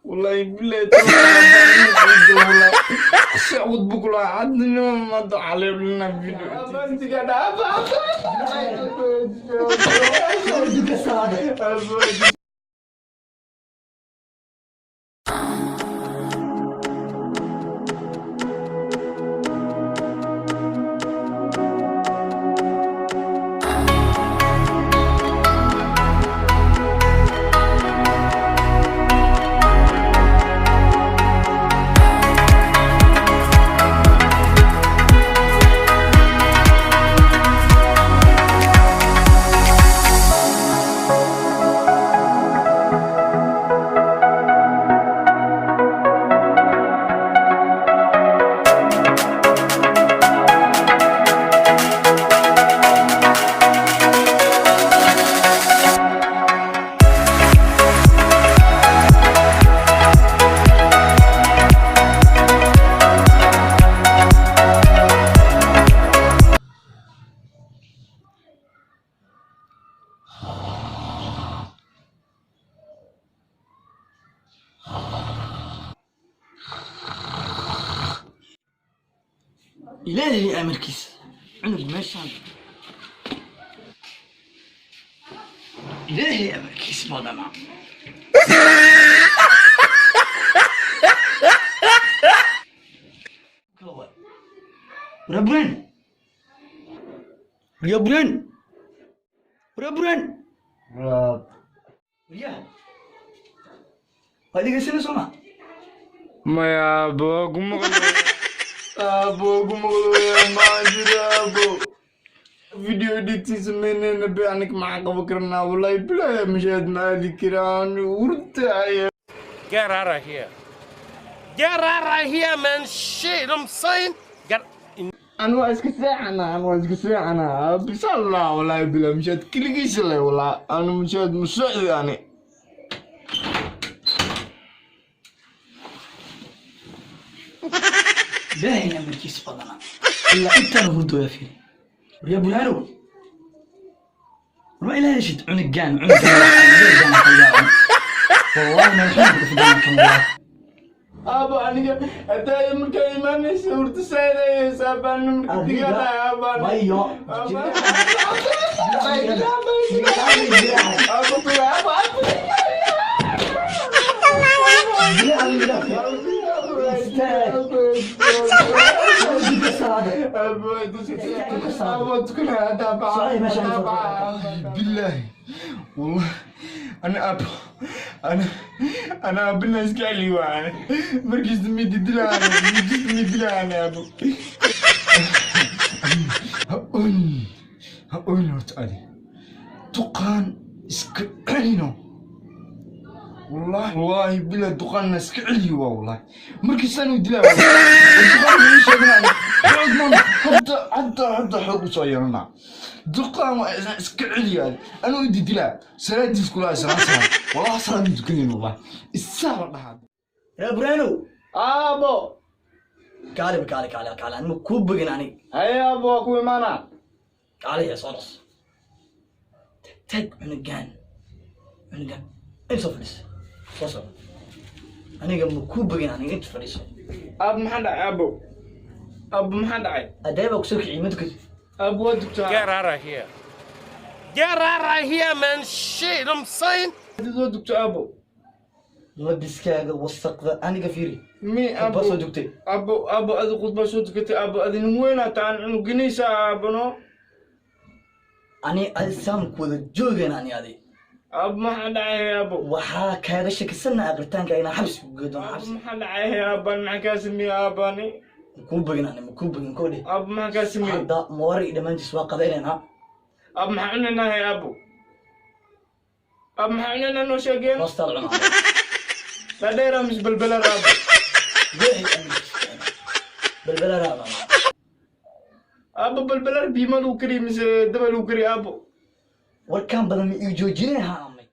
Wallahi billahi, wallahi socod buu kula hadna ma calina video. Duka salaada. Ilaahay amarkiisa, cunug meeshaan, Ilaahay amarkiisa badana. Rabran, Rabran, Rabran, ya waa dhegeysana, soo ma? Maya, aabo, ku maqlo, aabo, ku maqlo, maa jira, aabo. Video editing sameynayna be, aniga maxaa qaban karnaa? Wallahi bilahi, mashaad ma aadi karaan, hurdaaya. Get out of here. Get out of here, man. Shit, I'm saying. Get. An waa iska seexana, an waa iska seexana bisalla. Wallahi bilahi, mashaad keligiisa le, wallahi anu mashaad ma socdi ani. Ilaahay amarkiisa badana, ilaa intaan hurdooya. Fiiri, waryaa Burhaanow, war ma ilaahay heshid cunugaan, cunugaan, wallahi meel xun ku dhufi kan, wallahi. Aabo, aniga hadaa markaa imaanaysa hurda saadayaysa abaan marka digaadaya aabaan. Mayo. Aabo, aabo, aabo. Istaag. بالله والله انا اب انا انا بالله اسكالي وانا مركز ميدي دلانا مركز ميدي دلانا ابو هقول هقول horta adi duqaan iska celino. Wallahi, wallahi bila duqaanna iska celiyo waa wallahi markiisaan u dilaa duqaan ii sheegnaa xoog hadda hadda hadda xoog usoo yeelanaa. Duqaan waa iska celiyo adi anuu idi dilaa salaadiis kulaa salaad salaad wallahi salaad ma tukanayn, wallahi isaa la dhahaa. Reer Burhaanow. Aabo. Kaali, kaali, kaali, kaali, anima kuu bogin aniga. Haye aabo, waa ku imaanaa. Kaali ya, soo dhas, tag cunugaan, cunugaan in soo fadhiiso, soo soco. Aniga ma kuu bogin aniga, inta fadhiiso. Aabo, maxaa dhacay? Aabo, aabo, maxaa dhacay? Adee baa kusoo kiciyey? Ma tukatid? Aabo, waa dugtaa. Get out of here. Get out of here, man. Shit, I'm saying. Waa dugta, aabo. Labiskaaga wasaqda aniga fiiri. Mi Khudbaa aabo soo dugtay. Aabo, aabo, adi khudbaa soo tukatay, aabo. Adin weynaa taan cunuginaysa, aabo, no. Ani adi saan ku wada joogeen ani adi. Aabo, maxaa dhacay, aabo? Waxaa kaaga shakisana aqritaanka inaan xabsi ku geeyo doono. Aabo. Xabsi. Maxaa dhacay, aabaan? Maxaa kaa sameeyey, aabaani? Makuu bogin ani, makuu bogin kodhe. Aabo, maxaa kaa sameeyey? Hadda moore iyo dhammaantiis waa qadaynaynaa. Aabo, maxaa cunaynaa? Aabo, aabo, maxaa cunaynaa? Noo sheegeen. Hoostaada cunaa. Dhadheera mis balbalar, aabo? Ilaahay amarkiisa, balbalaa cunaa. Aabo, balbalar biima lagu kariye mise daba lagu kariye, aabo? Warkaan badan ma ii joojinay haa amay?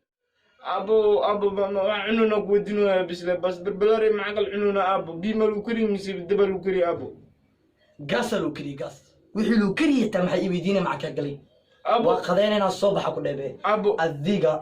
Aabo, aabo, waxaa cununa ku weydiinaya bisle bas. Balbalar maxaa kala cununa, aabo? Biima lagu kariye mise daba lagu kariye, aabo? Gaasaa loo kariyey, gaas wixii loo kariyey taa maxay ii weydiinaya? Maxaa kaa galay? Aabo. Waa qadaynaynaa, soo baxa ku dheebe. Aabo. Adiga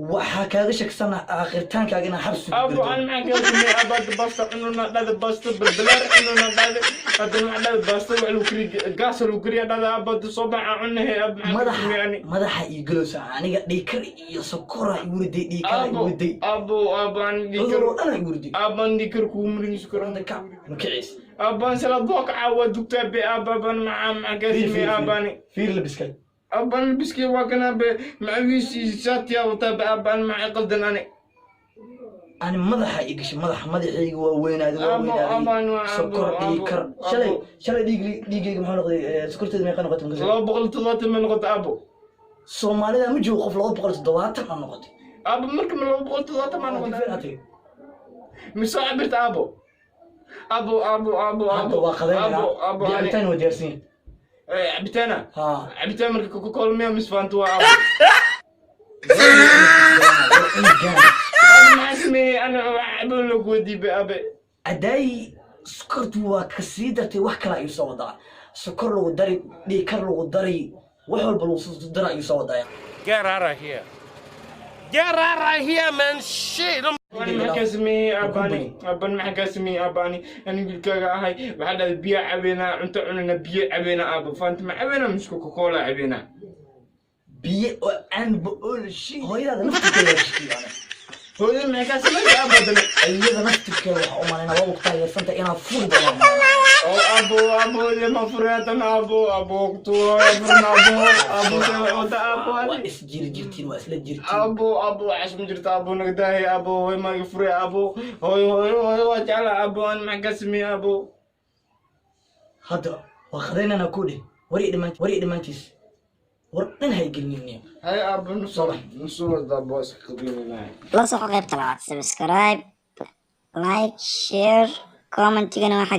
Waxaa kaaga shaksana aakhirtaankaaga inaan xabsi ku Abo, geli aan doono. Maxaan kaa sameeyey, abo? Hadda basta cununa dhada, basta balbalaar cununa dhada. Hadda maxaa dhada, basta wax lagu kariy, gaas lagu kariya dhada. Abo, hadda soo baxa cunahe, abo, maxaan kaa Madaxa sameeyey ani? Madaxa ii galowsa aniga. Dhiikar iyo sokora igu riday, dhiikara igu Abo, riday. abo, abo, aan Cudur dhiikar oo dhan igu riday. Abo, aan dhiikar kugu marin sokor. Hadda kac, ma kiciis. Abo, aan salaad boo kacaa, waa dugtaa be. Abo, abo, maxaa kaa sameeyey, abo, ani? Fiir labiskay. Abo, aan labiskay waa kana, be. Macawiis iyo shaatiyaa wataa, be. Abo, aan maxay qaldan ani? Ani madaxa ii gashay, madaxa, madaxayga waa weynaaday, waa Abo, weynaaday. abo, Sokor, abo, dhiikar. abo. Shalay dhiigayga muxuu noqday? Sokorteeda meeqa noqotay markaas? 270 ma noqota, abo. Soomaalida ma joogo qof 270 ma noqotay. Abo, marka ma 270 ma noqota? Fiir. Mise cabirta, abo, abo, abo, abo? Hadda Abo, waa qadaynaa. abo, abo, ani Cabitaan waa diyaarsan yahay. Cabitaana? Ha. Cabitaan marka Coca Cola miya mise Fanta waa, abo? Cunugaan. Abo, maxaa sameeyey ana? Abo, lagu weydiibe, abe. Adaayi sokortu waa ka sii dartay, wax kale ayuu soo wadaa. Sokor lagu dari, dhiikar lagu dari, wax walba lagu soo dara ayuu soo wadaa. Get out of here. Get out of here, man. Shit. I'm Ani maxaa kaa sameeyey, abani? Aban, maxaa kaa sameeyey, abani? Ani wiilkaaga ahay. Waxaa dhahday biyo cabeynaa, cunto cunana, biyo cabeynaa. Abo, Fanta ma cabeynaa mise Coca Cola cabeynaa? Biyo oo canba oo la shiiday. Hooyadaada naftirkeeda waa shiiday. Hooyada maxay kaa sameeyey, abo, haddana? Iyada naftirkeeda waxaa u malaynaa waa ku taageersanta inaad furi doonaan. Oo abo, abo, hooyada ma furay haddana, abo? Abo, kutuuraya furna, abo. Abo, see wada, abo? Waa Ani is jiri jirtiin, waa isla jirtiin. Abo, abo, waxaas ma jirto, abo. Naga daahay, abo. Hooyo ma iga furay, abo? Hooyo, hooyo, hooyo waa jeclaa, abo. Ani maxaa kaa sameeyey, abo? Hadda waa qadaynana ku dheh. Wari dhammaan, wari dhammaantiis, war dhan hay gelinin. Hay, abo, nusoo nusoo wada, abo, iska qabiinanaya. La soco qaybta labaad. Subscribe, like, share, commentigana waxaa.